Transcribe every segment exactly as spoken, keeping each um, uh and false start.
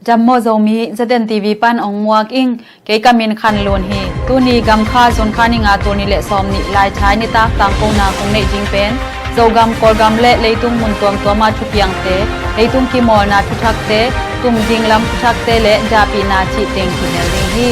Dam maw Zomi, Z N T V pan ong muak ing. Kei ka min Khan Lun hi. Tuni gam kha June kha ni nga, tul nih le sawm nih, Laithai nitak tangkona kong neih ding pen Zogam, Kawlgam le leitung mun tuamtuam ah thupiangte, leitung kimawlna thuthakte, tum ding lam thuthakte le dahpihna cih teng kihel ding hi.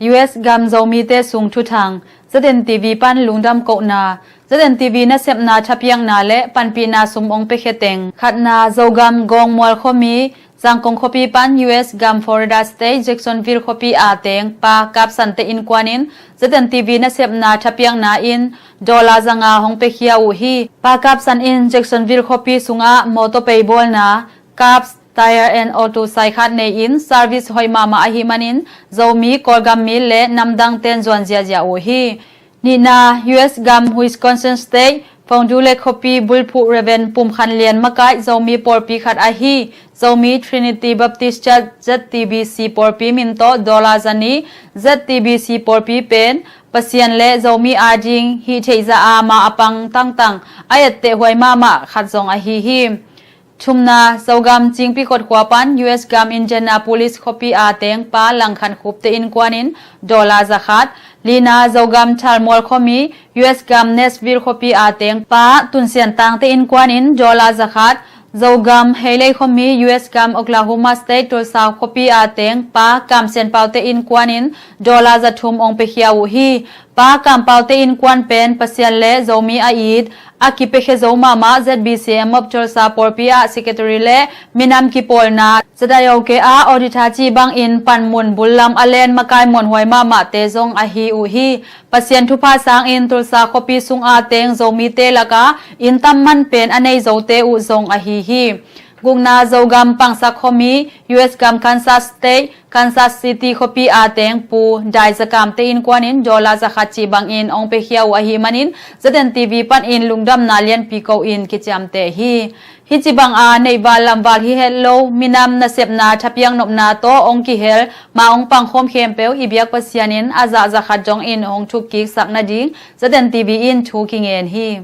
U S gam Zomite sung thuthang, Z N T V pan lungdam kohna. Z N T V nasepna thapiakna le panpihna sum ong piakhia teng. Khatna, Zogam Gawngmual khuami, Zangkong khuapi pan U S gam Florida State, Jacksonville khuapi a teng Pa Kap Sante innkuan in Z N T V nasepna thapiakna in dollar zanga hong piakhia uh hi. Pa Kap San in Jacksonville khuapi sungah mawtaw pei bawlna, Kaps Tire and Auto sai khat nei-in service hoih mahmah ahih manin Zomi, Kawlgam mi le namdang ten zuan ziahziah uh hi. Nihna, U S gam Wisconsin State, Fond du Lac khuapi bulphuh Reverend Pum Khan Lian makaih Zomi pawlpi khat ahi Zomi Trinity Baptist Church Z T B C pawlpi min tawh dollar zani, Z T B C pawlpi pen Pasian le Zomi ading hih theihzah a ma a pang tangtang a ettehhuai mahmah khat zong ahi hi. Thumna, Zogam Cingpi khotkhua pan U S gam Indianapolis khuapi a teng Pa Lang Khan Khup te innkuan in dollar zakhat. Lina, Zogam Thalmual khuami, U S gam Nashville khuapi a teng Pa Tun Sian Tang te innkuan in dollar zakhat. Zogam Heilei khuami, U S gam Oklahoma State Tulsa khuapi a teng Pa Kam Sian Pau te innkuan in dollar zathum ong piakhia uh hi. Pa Kam Pau te innkuan pen Pasian le Zomi a it, a kipiakhia zo mahmah Z B C M of Tulsa pawlpi ah secretary le minam kipawlna, Z I O K ah auditor cih bangin panmun bullam a len makai muanhuai mahmahte zong ahi uh hi. Pasian thupha sangin Tulsa khuapi sung a teng Zomite lakah inn tam man pen a nei zote uh zong ahi hi. Gukna, Zogam Pangsak khuami, U S gam Kansas State, Kansas City khuapi a teng Pu Dai Za Kam te innkuan in dollar zakhat cih bangin ong piakhia uh ahih manin Z N T V panin lungdamna lianpi ko-in kiciamteh hi. Hih cih banga neihval lamval hi het lo, minam nasepna thapiak nopna tawh ong kihel, ma ong pangkhawm khempeuh i biak Pasian in a zah zakhat dongin hong thukkiksak nading Z N T V in thu kingen hi.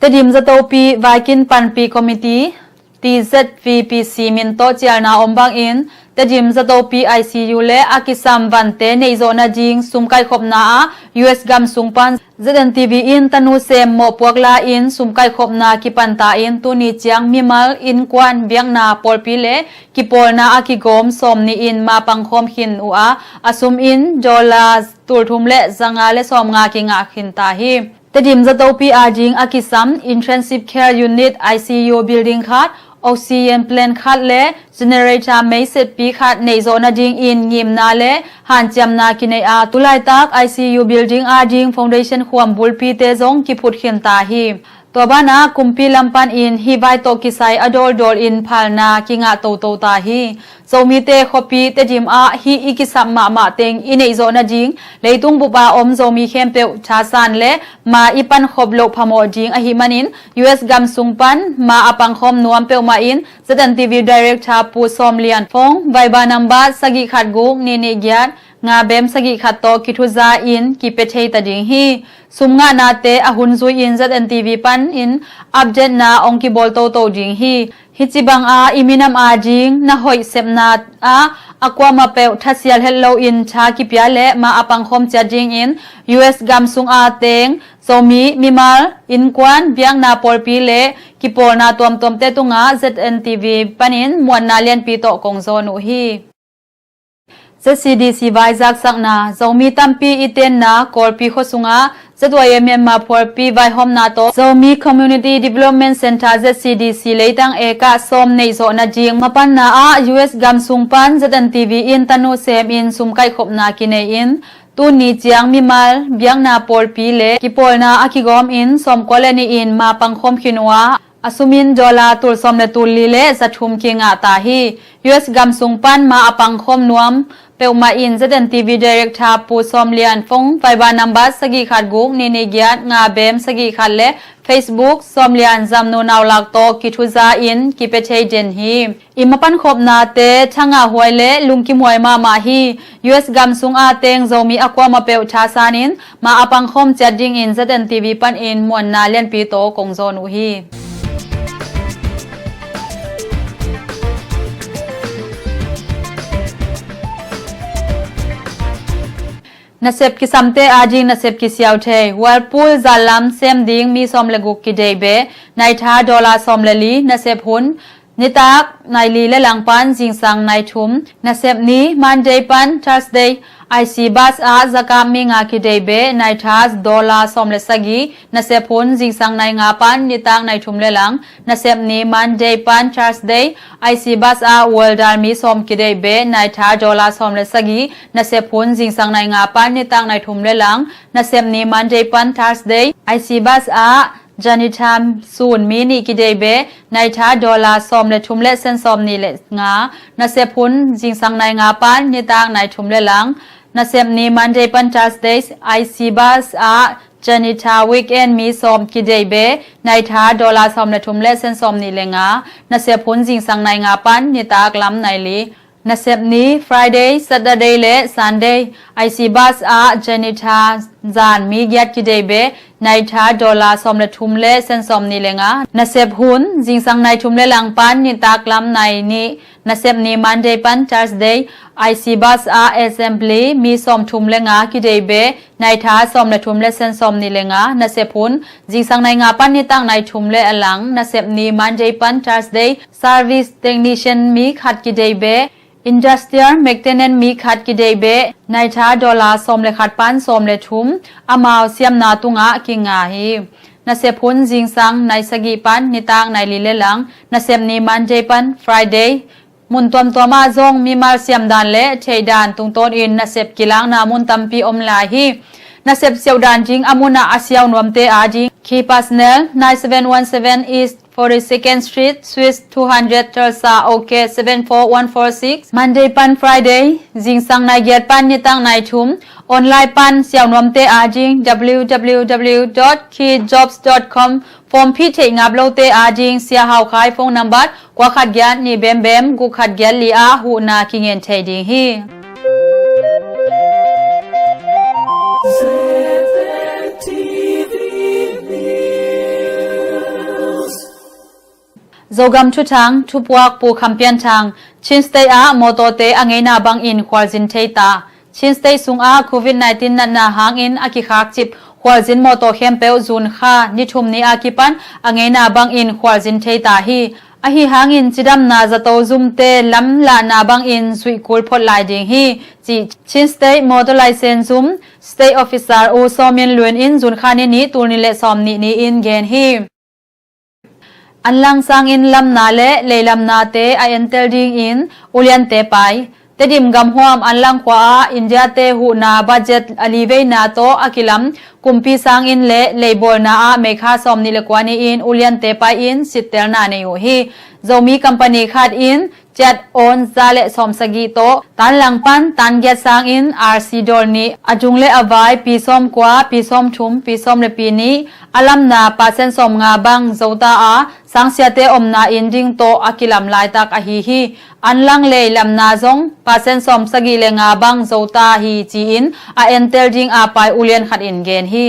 Tedim Zatopi Vaikin Panpih Committee, T Z V P C min tawh cialna om bangin, Tedim Zatopi I C U le a kisam vante neihzawh nading sum kaihkhopna ah U S gam sung pan Z N T V in tanu sem mawhpuak la-in sum kaihkhopna kipanta in tuni ciang mimal, innkuan, biakna pawlpi le kipawlna a kigawm sawm nih in ma pangkhawm khin uh a, a sum in dollar tulthum le zanga le sawmnga kingah khin ta hi. Tedim Zatopi ading a kisam Intensive Care Unit, I C U building khat, oxygen plant khat le generator meisetpi khat neihzawh nadingin ngimna le hanciamna kinei a, tulaitak I C U building ading foundation khuam bulpite zong kiphut khin ta hi. Tua banah kumpi lam panin hih vai tawh kisai a dawldawl in phalna kingah toto ta hi. Zomite khuapi Tedim ah hih i kisap mahmah teng i neihzawh nading leitung bup a om Zomi khempeuh thasan le ma i pankhop loh phamawh ding ahih manin U S gam sung pan ma a pangkhawm nuam peuhmah in Z N T V Director Pu Sawm Lian Fong, Viber number sagih khat guk nih nih giat nga bem sagih khat tawh kithuza in kipia thei ta ding hi. Sum ngahnate a hun zui-in Z N T V panin update na ong kibawl toto ding hi. Hih cih banga i minam ading na hoih sepna ah a kuamah peuh thasial het loin tha kipia le ma a pangkhawm ciat dingin U S gam sung a teng Zomi mimal, innkuan, biakna pawlpi le kipawlna tuamtuamte tungah Z N T V panin muanna lianpi tawh kong zawn uh hi. Z C D C vai zaksakna, Zomi tampi i tenna Kawlpi khua sungah Z Y M Myanmar phualpi vaihawmna tawh Zomi Community Development Centre, Z C D C leitang eka sawm neihzawh nading mapanna ah U S gam sung pan Z N T V in tanu semin sum kaihkhopna kinei in tuni ciang mimal, biakna pawlpi le kipawlna a kigawm in sawmkua le nih in ma pangkhawm khin uh a, a sum in dollar tul sawm le tul li le zathum kingah ta hi. U S gam sung pan ma a pangkhawm nuam Peuhmah in Z N T V Director Pu Sawm Lian phone, Viber number sagih khat guk nih nih giat nga bem sagih khat le Facebook Sawm Lian Zamnu Naulak tawh kithuza in kipia thei den hi. I mapan khopnate thangah huai le lungkim huai mahmah hi. U S gam sungah teng Zomi a kuamah peuh thasan in ma a pangkhawm ciat dingin Z N T V panin muanna lianpi tawh kong zawn uh hi. Nasep kisamte ading nasep kisiau thei. Whirlpool zallam sem ding mi sawm le guk kideih beh, naitha dollar sawm le li. Nasep hun nitak nai li le langpan zingsang nai thum. Nasep ni Monday pan Thursday, I C bus ah zakam mi nga kideih beh, naitha dollar sawm le sagih. Nasep hun zingsang nai nga pan nitak nai thum le lang. Nasep ni Monday pan Thursday, I C bus ah welder mi sawm kideih beh, naitha dollar sawm le sagih. Nasep hun zingsang nai nga pan nitak nai thum le lang. Nasep ni Monday pan Thursday, I C bus ah janitor sun mi nih kideih beh, naitha dollar sawm le thum le sen sawm nih le nga. Nasep hun zingsang nai nga pan nitak nai thum le lang. Nasep ni Monday pan Thursday, I C bus ah janitor weekend mi sawm kideih beh, naitha dollar sawm le thum le sen sawm nih le nga. Nasep hun zingsang nai nga pan nitak lam nai li. Nasep ni Friday, Saturday le Sunday, I C bus ah janitor zan mi giat kideih beh, naitha dollar sawm le thum le sen sawm nih le nga. Nasep hun zingsang nai thum le langpan nitak lam nai nih. Nasep ni Monday pan Thursday, I C bus ah assembly mi sawm thum le nga kideih beh, naitha sawm le thum le sen sawm nih le nga. Nasep hun zingsang nai nga pan nitak nai thum le a lang. Nasep ni Monday pan Thursday, service technician mi khat kideih beh, industrial maintenance mi khat kideih beh, naitha dollar sawm le khat pan sawm le thum, amau siamna tungah kinga hi. Nasep hun zingsang nai sagih pan nitak nai li le lang. Nasep ni Monday pan Friday, mun tuamtuam ah zong mimal siamdan le theihdan tungtawnin nasep kilakna mun tampi om lai hi. Nasep siauhdan ding a munah a siau nuamte ading, Key Personnel, nine seven one seven East forty-second Street, Suite two hundred, Tulsa, OK seven four one four six. Monday pan Friday, zingsang nai giat pan nitak nai thum. Online pan siau nuamte ading, W W W dot key jobs dot com. Form phih theih ngap lote ading, Sia Hau Khai phone number, kua khat giat nih bem bem, guk khat giat li ah huhna kingen thei ding hi. Zogam thuthang, thupuak Pu Kham Pian Thang. Chin State ah mawtawte a ngeina bangin khualzin thei ta. Chin State sungah Covid nineteen natna hangin a kikhakcip khualzin mawtaw khempeuh June kha ni thum ni a kipan a ngeina bangin khualzin thei ta hi. Ahi hangin cidamna zato zumte lamlahna bangin zuih kul phot lai ding hi, ci Chin State Motor License zum State Officer U Sawmin Luin in June kha ni nih, tul nih le sawm nih ni-in gen hi. Anlang sangin lamna le leilamnate a entel dingin uliante pai. Tedim gamhuam Anlang khua ah India-te huhna budget a li veina tawh a kilam kumpi sangin le leibawlna ah May kha sawm nih le kua ni-in uliante pai-in sittelna nei uh hi. Zomi company khat in ciat awn za le sawm sagih tawh, tan lang pan tan giat sangin R C dawl nih, a dung le a vai pi sawm kua, pi sawm thum, pi sawm le pi nih, a lamna percent sawm nga bang zo ta a, sangsiate omna inn ding tawh a kilam laitak ahi hi. Anlang leilamna zong percent sawm sagih le nga bang zo ta hi, ci-in a entel ding a pai ulian khat in gen hi.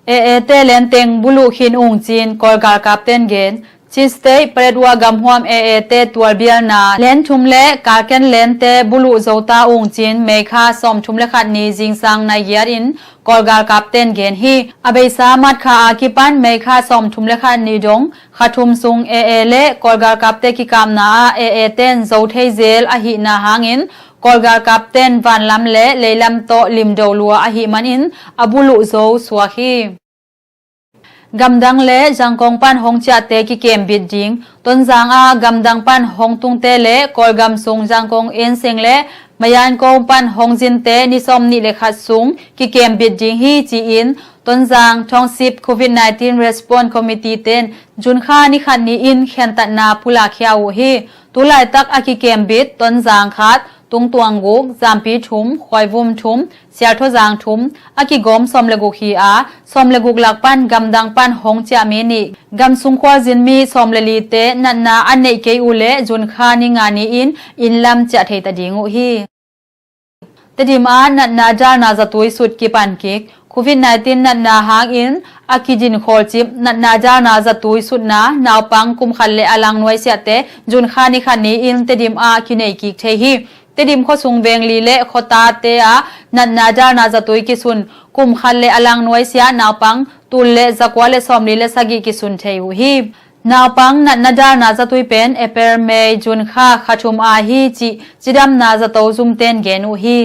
A A te lenteng buluh khin ung cin Kawl galkapten gen. Chin State Paletwa gamhuam A A te tualbialna len thum le kalken lente buluh zo ta ung cin May kha sawm thum le khat ni zingsang nai giat in Kawl galkapten gen hi. A beisa March kha a kipan May kha sawm thum le khat ni dong kha thum sung A A le Kawl galkapte kikapna ah A A ten zo thei zel ahihna hangin Kawl galkapten vanlam le leilam tawh limdo lua ahih manin a buluh zo suak hi. Gamdang le Zangkong pan hong ciahte kikembit ding. Tonzang ah gamdang pan hong tungte le Kawlgam sung Zangkong Enseng le Mayankong pan hong zinte ni sawm nih le khat sung kikembit ding hi, ci-in Tonzang Township Covid nineteen Response Committee ten June kha ni khat ni-in khentatna pulakkhia uh hi. Tulaitak a kikembit Tonzang khat, Tungtuang guk, Zampi thum, Khuaivum thum, Sialthawzang thum, a kigawm sawm le guk hi a, sawm le guk lak pan gamdang pan hong ciah mi nih, gamsung khualzin mi sawm le lite natna a neih kei uh leh June kha ni nga ni-in inn lam ciah thei ta ding uh hi. Tedim ah natna dalna zatui sut kipan kik. Covid nineteen natna hangin a kidin khawlcip natna dalna zatui sutna naupang kum khat le a lang nuaisiahte June kha ni khat ni-in Tedim ah kinei kik thei hi. Tedim khuasung veng li le khuatate ah natna dalna zatui kisun kum khat le a lang nuaisiah naupang tul le zakua le sawmli le sagih kisun thei uh hi. Naupang natna dalna zatui pen April, May, June kha kha thum a hi cih cidamna zato zumten gen uh hi.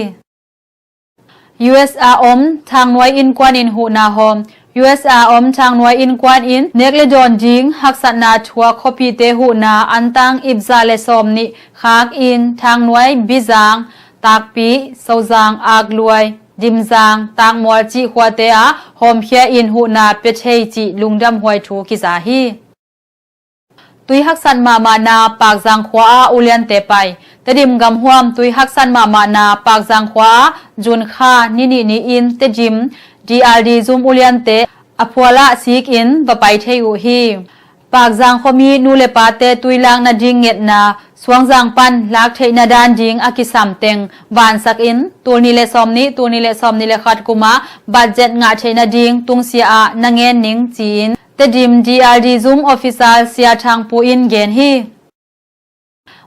U S a om Thangnuai innkuan in huhna hawm. U S a om Thangnuai innkuan in nek le dawn ding haksatna thuak khuapite huhna antang ipza le sawm nih khak in Thangnuai, Bizang, Takpi, Sozang, Akluai, Dimzang, Takmual cih khuate ah hawmkhia in huhna pia thei cih lungdamhuai thu kiza hi. Tui haksat mahmahna Pakzang khua ah uliante pai. Tedim gamhuam tui haksat mahmahna Pakzang khua ah June kha ni nih ni-in Tedim D R D zum uliante a phualah sik in va pai thei uh hi. Pakzang khuami nu le pate tui lak nading ngetna Suangzang pan lak theihna dan ding a kisam teng vansak in tul nih le sawm nih, tul nih le sawm nih le khat kum ah budget ngah theihna ding tungsia ah na ngen ning ci-in Tedim D R D zum officer Sia Thang Pu in gen hi.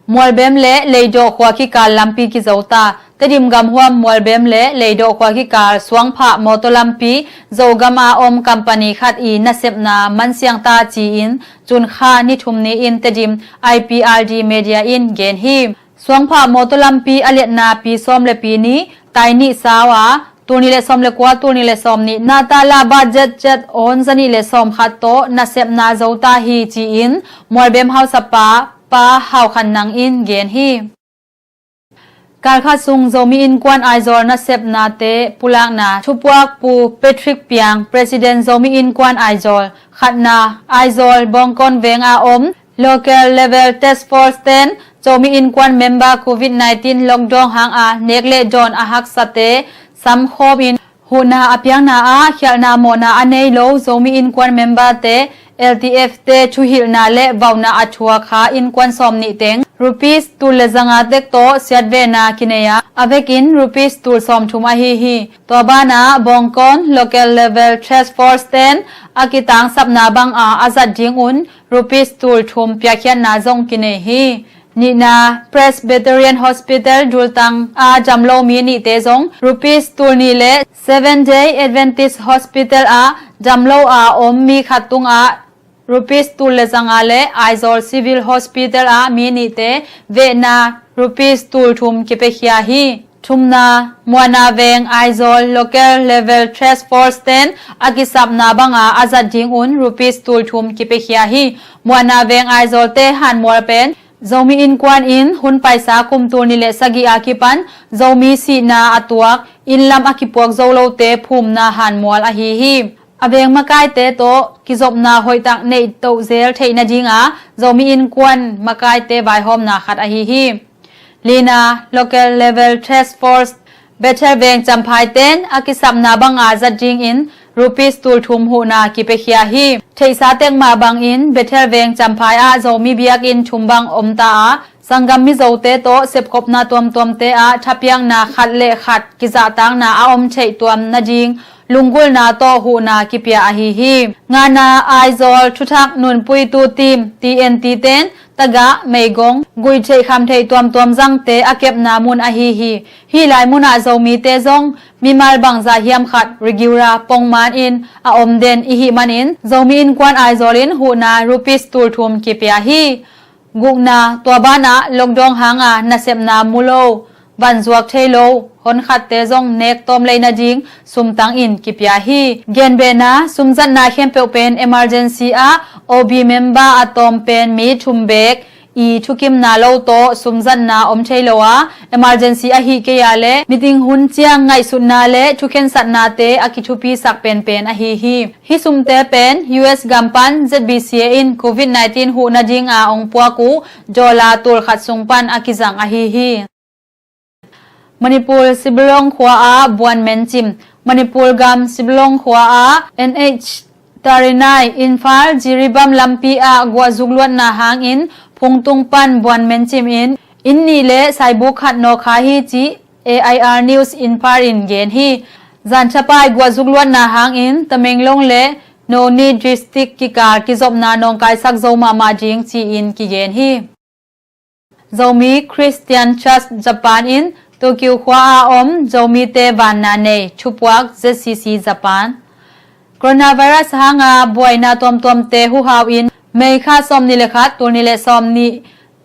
Mualbem le Leidawh khua kikal lampi kizo ta. Tedim gamhuam Mualbem le Leidawh khua kikal Suangphah mawtaw lampi Zogam a om company khat i nasepna mansiang ta ci-in June kha ni thum ni-in Tedim I P R D media in gen hi. Suangphah mawtaw lampi a liatna pi sawm le pi nih, tai nih sau a, tul nih le sawm le kua, tul nih le sawm nih, natala budget cet on za nih le sawm khat tawh nasepna zo ta hi ci-in Mualbem hausapa Pa Hau Khan Nang in gen hi. Kalkhat sung Zomi Innkuan Aizawl nasepnate pulakna thupuakpu Patrick Piang, President Zomi Innkuan Aizawl, khatna Aizawl Bawngkawn veng a om Local Level Task Force ten Zomi Innkuan member Covid nineteen lockdown hang a nek le dawn a haksate samkhawm in huhna a piakna ah khialhna mawhna a nei lo Zomi Innkuan member te L T F te thuhilhna le vauhna a thuak kha innkuan sawm nih teng rupees tul le zanga tek tawh siatvena kinei a, a vekin rupees tul sawm thum ahi hi. Tua banah Bawngkawn Local Level Task Force ten a kitangsapna banga a zat dingun rupees tul thum piakkhiatna zong kinei hi. Nihna, Presbyterian Hospital Dultang a damlo mi nihte zong rupees tul nih le Seven Day Adventist Hospital a damlo a om mi khat tungah rupees tul le zanga le Aizawl Civil Hospital a mi nihte vehna rupees tul thum kipiakhia hi. Thumna, Muana Veng Aizawl Local Level Task Force ten a kisapna banga a zat dingun rupees tul thum kipiakhia hi. Muana Veng Aizawl te hanmual pen Zomi Innkuan in hun paisa kum tul nih le sagih a kipan Zomi sihna a tuak, inn lam a kipuak zo lote phumna hanmual ahi hi. A veng makaite tawh kizopna hoihtak neih toh zel theih nadinga Zomi Innkuan makaite vaihawmna khat ahi hi. Lina, Local Level Task Force Bethel Veng Champhai ten a kisapna banga zat dingin rupees tul thum huhna kipiakhia hi. Theihsa tekmah bangin Bethel Veng Champhai ah Zomi biakinn thum bang om ta a, sanggam Mizote tawh sepkhopna tuamtuamte ah thapiakna khat le khat kizahtakna a om theih tuam nading lunggulhna tawh huhna kipia ahi hi. Ngana, Aizawl Thuthak Nunpuitu Team, T N T ten tagah, meigong, guihtheih khamtheih tuamtuam zangte a kepna mun ahi hi. Hih lai munah Zomite zong mimal bangzah hiam khat regular pongman in a om den i hih manin Zomi Innkuan Aizawl in huhna rupees tul thum kipia hi. Gukna, tua banah lockdown hanga nasepna mu lo, vanzuak thei lo honkhatte zong nek tawm lei nading sumtang in kipia hi. Genbehna, sumzatna khempeuh pen emergency ah O B member a tawm pen mi thum beek i thukimna lo tawh sumzatna om thei lo a, emergency ahi kei a le meeting hun ciang ngaihsutna le thukhensatnate a kithupisak penpen ahi hi. Hih sumte pen U S gam pan Z B C A in Covid nineteen huh nadinga ong puak uh dollar tul khat sung pan a kizang ahi hi. Manipur Sibalong khua ah buan mencim. Manipur gam Sibalong khua ah N H thirty-nine Imphal Jiribam lampi ah guahzuk luatna hangin phungtung pan buan mencim in inn nih le saibuk khat nawk kha hi cih A I R News Imphal in gen hi. Zan thapai guahzuk luatna hangin Tamenglong le Noney District kikal kizopna nawngkaisak zo mahmah ding ci-in kigen hi. Zomi Christian Church Japan in Tokyo khua a om Zomite vanna nei, thupuak Z C C Japan. Coronavirus hanga buaina tuamtuamte huhau in May kha sawmnih le khat, tul nih le sawmnih,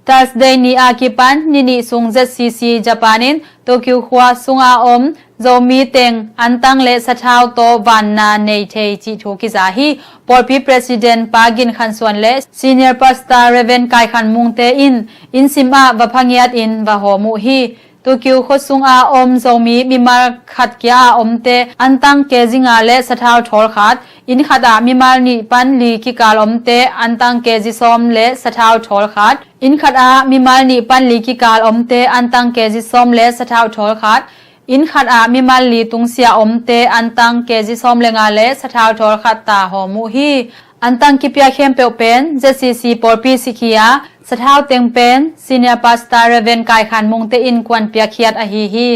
Thursday ni a kipan ni nih sung Z C C Japan in Tokyo khua sunga om Zomi teng antang le sathau tawh vanna nei thei cih thu kiza hi. Pawlpi President Pa Gin Khan Suan le Senior Pastor Reverend Kai Khan Mung te in innsim ah va phangiat in va hawm uh hi. Tokyo khuasung a om Zomi mimal khat kia a omte antang kezi nga le sathau thawl khat, inn khat ah mimal nih pan li kikal omte antang kezi sawm le sathau thawl khat, inn khat ah mimal nih pan li kikal omte antang kezi sawm le sathau thawl khat, inn khat ah mimal li tungsia omte antang kezi sawm le nga le sathau thawl khat ta hawm uh hi. Antang kipia khempeuh pen Z C C pawlpi sikhi a sathau teng pen Senior Pastor Reverend Kai Khan Mung te in kuan piakhiat ahi hi.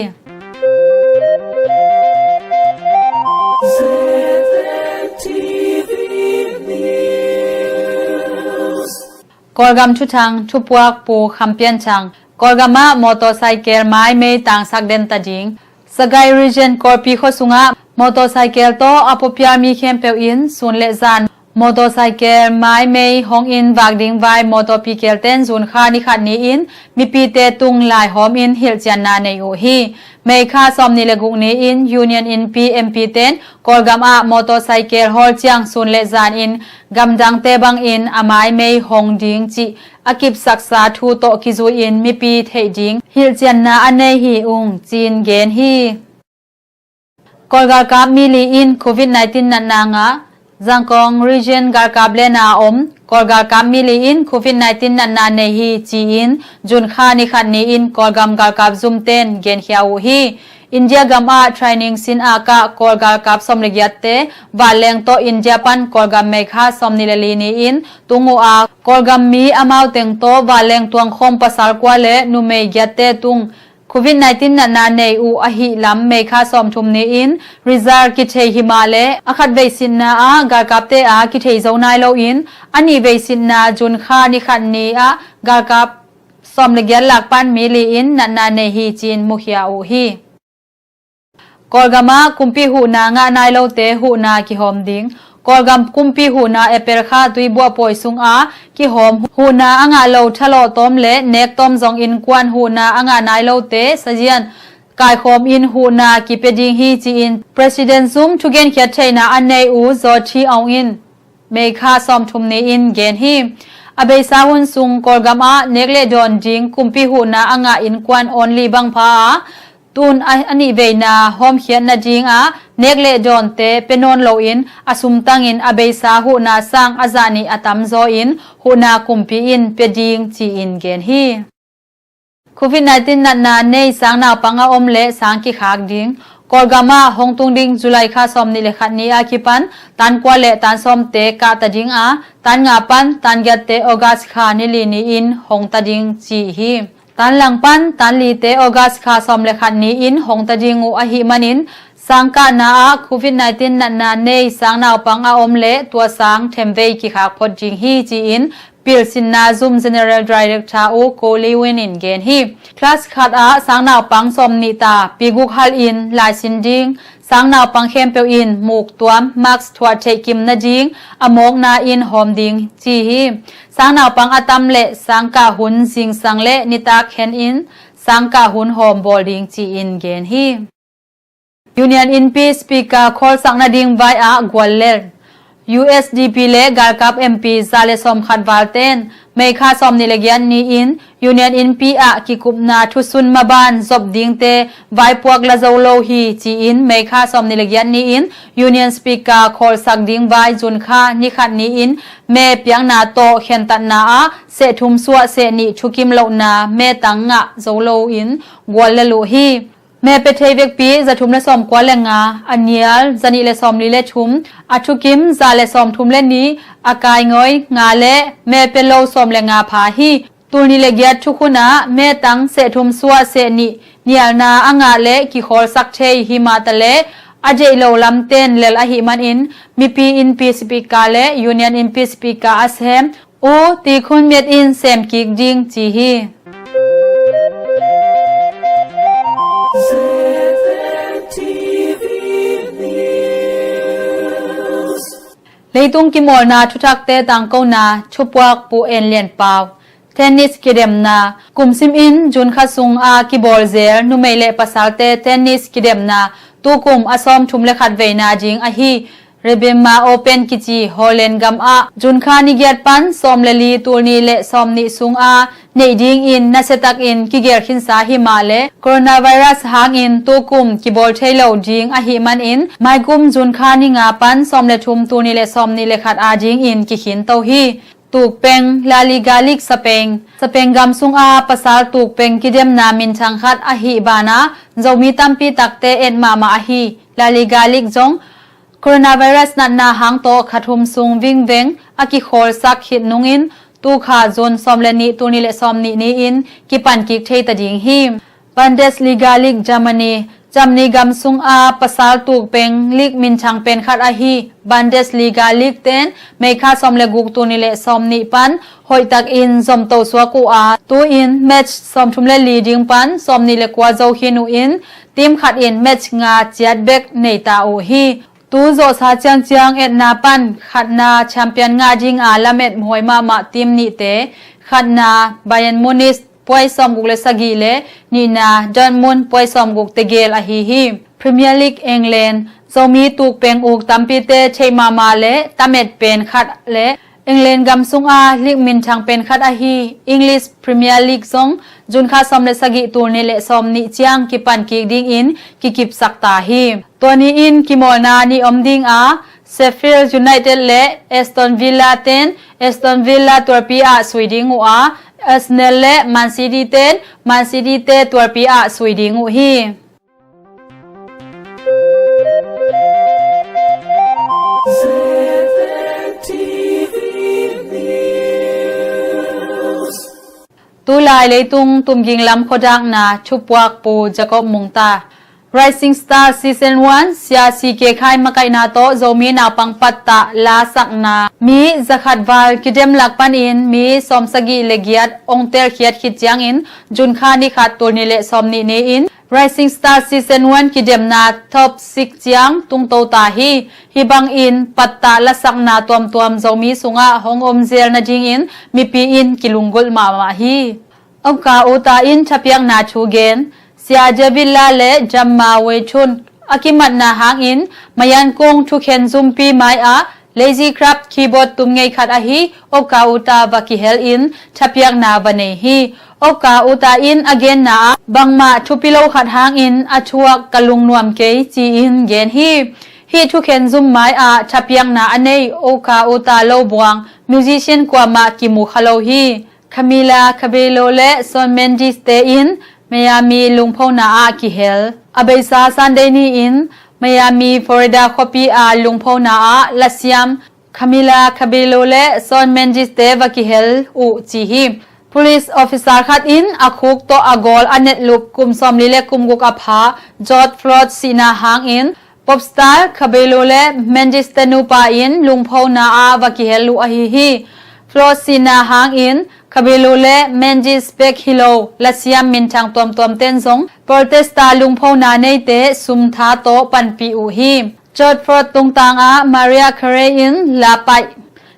Kawlgam thuthang, thupuak Pu Kham Pian Thang. Kawlgam ah motorcycle maimei tangsak den ta ding. Sagaing Region Kawlpi khuasung ah motorcycle tawh a puapial mi khempeuh in sun le zan motorcycle maimei hong in vak ding vai motorpi kelten June kha ni khat ni-in mipite tung laihawm in hilhcianna nei uh hi. May kha sawmnih le guk ni-in Union Innpi M P ten Kawlgam ah motorcycle hawl ciang sun le zan in gamdangte bangin a maimei hong ding cih a kipsaksa thu tawh kizui-in mipi theih ding hilhcianna a nei hi ung ci-in gen hi. Kawlgalkap mi li in Covid nineteen natna ngah. Zangkong Region galkap lena a om Kawlgalkap mi li in Covid nineteen natna nei hi ci-in June kha ni khat ni-in Kawlgam galkap zumten genkhia uh hi. India gam ah training sin a kah Kawlgalkap sawm le giatte vanleng tawh India pan Kawlgam May kha sawmnih le li ni-in tung uh a, Kawlgam mi amau teng tawh vanleng tuangkhawm pasal kua le numei giatte tung Covid nineteen natna nei uh ahih lam May kha sawmthum ni-in result kithei himah le a khat veisitna ah galkapte a kithei zo nai loin a nih veisitna June kha ni khat ni ah galkap sawm le giat lak pan mi li in natna nei hi ci-in mukhia uh hi. Kawlgam ah kumpi huhna ngah nai lote huhna kihawm ding. Kawlgam kumpi huhna April kha tuibuah pawi sung a kihawm huhna a ngah lo thalawh tawm le nek tawm zong innkuan huhna a ngah nai lote sazian kaikhawm in huhna kipia ding hi ci-in President zum thugenkhiat theihna a nei uh Zawthi Aung in May kha sawmthum ni-in gen hi. A beisa hun sung Kawlgam ah nek le dawn ding kumpi huhna a ngah innkuan only bangpha a tun a, a nih veina hawmkhiat nading ah nek le dawnte pia nawn loin a sumtangin a beisa huhna sang a zah nih a tamzaw in huhna kumpi in pia ding ci-in gen hi. Covid nineteen natna nei sang naupang a om le sang kikhak ding. Kawlgam ah hong tung ding July kha sawmnih le khat ni a kipan tan kua le tan sawmte kah ta ding a, tan nga pan tan giatte August kha ni li ni-in hong ta ding ci hi. Tan lang pan tan lite August kha sawm le khat ni-in hong ta ding uh ahih manin sang kahna ah Covid nineteen natna nei sang naupang a om le tua sang themvei kikhak phot ding hi ci-in pilsinna zum General Director uh Ko Li Win in gen hi. Class khat ah sang naupang sawmnih ta pi guk hal in laisin ding sang naupang khempeuh in muk tuam mask thuah theih kim nading a mawkna in hawm ding ci hi. Sang naupang a tam le sang kah hun zingsang le nitak hen in sang kah hun hawm bawl ding ci-in gen hi. Union Innpi Speaker khawlsak nading vai ah guallel. U S D P le galkap M P za le sawmkhat valten May kha sawmnih le giat ni-in Union Innpi ah kikupna thusun maban zop dingte vaipuak la zo lo hi ci-in May kha sawmnih le giat ni-in Union Speaker khawlsak ding vai June kha ni khat ni-in me piakna tawh khentatna ah seh thum suah seh nih thukim lohna me tang ngah zo loin guallel uh hi. Mepia thei vekpi za thum le sawm kua le nga, a nial za nih le sawm li le thum, a thukim za le sawm thum le nih, a kaingoi nga le mepia lo sawm le nga pha hi. Tul nih le giat thukhun ah metang seh thum suah seh nih nialna a ngah le kikhawlsak thei hi mah ta le, a deih lo lamten lel ahih manin mipi innpi sipika le union innpi sipika a sem U Ti Khun Miat in sem kik ding ci hi. Leitung kimawlna thuthakte tangkona thupuak Pu En Lian Pau. Tennis kidemna. Kum simin June kha sunga kibawl zel numei le pasalte tennis kidemna tukum a sawm thum le khat veina ding ahi Rebimma Open kici Holland gam ah June kha ni giat pan sawm le li tul nih le sawm nih sunga neih dingin nasiatakin kigelkhinsa hi mah le coronavirus hangin tukum kibawl thei lo ding ahih manin maikum June kha ni nga pan sawm le thum tul nih le sawm nih le khat a dingin kikhinto hi. Tukpeng La Liga League Spain. Spain gam sunga pasal tukpeng kidemna minthang khat ahih banah Zomi tampi takte et mahmah ahi La Liga League zong coronavirus natna hang tawh kha thum sung vingveng a kikhawlsak khit nungin tukha June sawm le nih tul nih le sawm nih ni-in kipan kik thei ta ding hi. Bundesliga League Germany. Germany gam sunga pasal tukpeng league minthang pen khat ahi Bundesliga league ten May kha sawm le guk tul nih le sawm nih pan hoihtakin zomto suak uh a, tu-in match sawm thum le li ding pan sawm nih le kua zo khin uh in team khat in match nga ciat bek nei ta uh hi. Tu zawhsa ciangciang etna pan khatna champion ngah dinga lamet huai mahmah team nihte, khatna Bayern Munich puai sawm guk le sagih le nihna Dortmund puai sawm guk tegel ahi hi. Premier League England. Zomi tukpeng uk tampite theih mahmah le tamet pen khat le England gam sunga league minthang pen khat ahi English Premier League zong June kha sawm le sagih tul nih le sawm nih ciang kipan kik dingin kikipsak ta hi. Tua ni-in kimawlna nih om dinga Sheffield United le Aston Villa ten Aston Villa tualpi ah sui ding uh a, Arsenal le Man City ten Man City te tualpi ah sui ding uh hi. Tulai leitung tumging lam khuadakna thupuak Pu Jacob Mungta. Rising Star Season one, Sia C K Khai makaihna tawh Zomi naupang pattah lasakna mi zakhat val kidem lak panin mi sawmsagih le giat ong telkhiat khit ciangin June kha ni khat tul nih le sawm nih ni-in Rising Star Season one kidemna top six ciang tungto ta hi. Hih bangin pattah lasakna tuamtuam Zomi sungah hong om zel nadingin mipi in kilunggulh mahmah hi. Oka Uta in thapiakna thu gen. Sia David La le Jamma Wei Thun a kimatna hangin Mayan Kung thukhen zumpi mai-ah Lazy Crab keyboard tum ngei khat ahi Oka Uta va kihel in thapiakna va nei hi. Oka Uta in a genna ah bangmah thupi lo khat hangin a thuak ka lungnuam kei ci-in gen hi. Hih thukhen zum mai-ah thapiakna a nei Oka Uta lo buang musician kuamah kimu kha lo hi. Camila Cabello le Shawn Mendes te in Miami lungphona ah kihel. A beisa Sunday ni-in Miami, Florida khuapi a lungphona ah lasiam Camila Cabello le Shawn Mendes te va kihel uh ci hi. Police officer khat in a khuk tawh a gawl a netlup kum sawmli le kum guk a pha George Floyd sihna hangin Popstar Cabello le Mendes te nupa in lungphona ah va kihel uh ahi hi. Floyd sihna hangin Cabello le Mendes bek hi lo lasiam minthang tuamtuam ten zong protester lungphona neite sum tha tawh panpih uh hi. George Floyd tungtang ah Mariah Carey in la paih.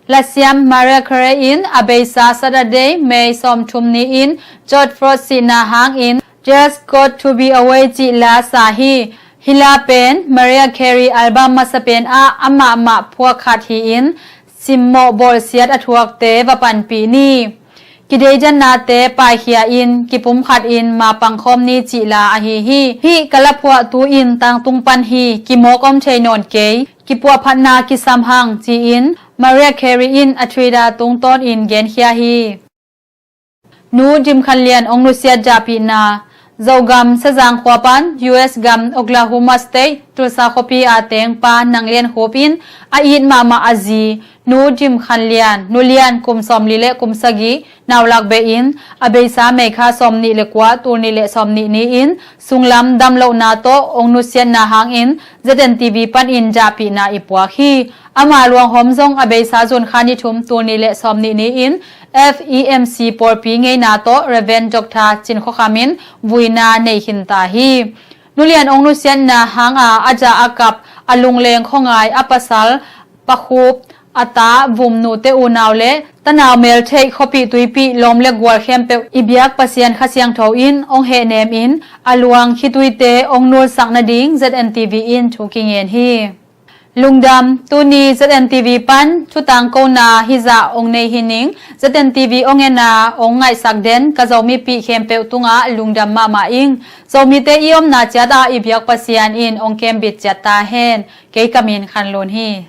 Lasiam Mariah Carey in a beisa Saturday, May sawmthum ni-in George Floyd sihna hangin There's Got to Be a Way cih la sa hi. Hih la pen Mariah Carey album masa pen ah amah mah phuak khat hi-in simmawh bawlsiat a thuakte va panpih ni. Kideidanate paikhia in kipumkhat in mapang khawm ni cih la ahi hi. Hih ka la phuahtu in tangtung pan hi. Kimawk om thei nawn kei. Kipuahphatna kisam hang ci-in Mariah Carey in a Twitter tungtawnin genkhia hi. Nu Dim Khan Lian hong nusiat dahpihna. Zogam Sazang khua pan U S gam Oklahoma State Tulsa khuapi a teng pa Nang Lian Khup in a it mahmah a zi Nu Dim Khan Lian, Nu Lian kum sawmli le kum sagih, nau lak beh in a beisa May kha sawmnih le kua, tul nih le sawmnih ni-in sunglam damlohna tawh ong nusiatna hangin Z N T V panin dahpihna i puak hi. Ama luanghawm zong a beisa June kha ni thum, tul nih le sawmnih ni-in F E M C pawlpi ngeina tawh Reverend Doctor Cin Khua Kham in vuina nei khinta hi. Nu Lian ong nusiatna hanga a dah a kap, a lungleng khuangai a pasal Pa Khup, a ta Vum nute unau le tanau meltheih khuapih tuipih lawm le gual khempeuh i biak Pasian Kha Siangtho in ong hehnem in a luang khituite ong nulsak nading Z N T V in thu kingen hi. Lungdam, tuni Z N T V pan thutangkona hizah ong nei hi ning. Z N T V ong ena ong ngaihsak den ka Zomipih khempeuh tungah lungdam mahmah ing. Zomite i omna ciatah i biak Pasian in ong kembit ciat ta hen. Kei ka min Khan Lun hi.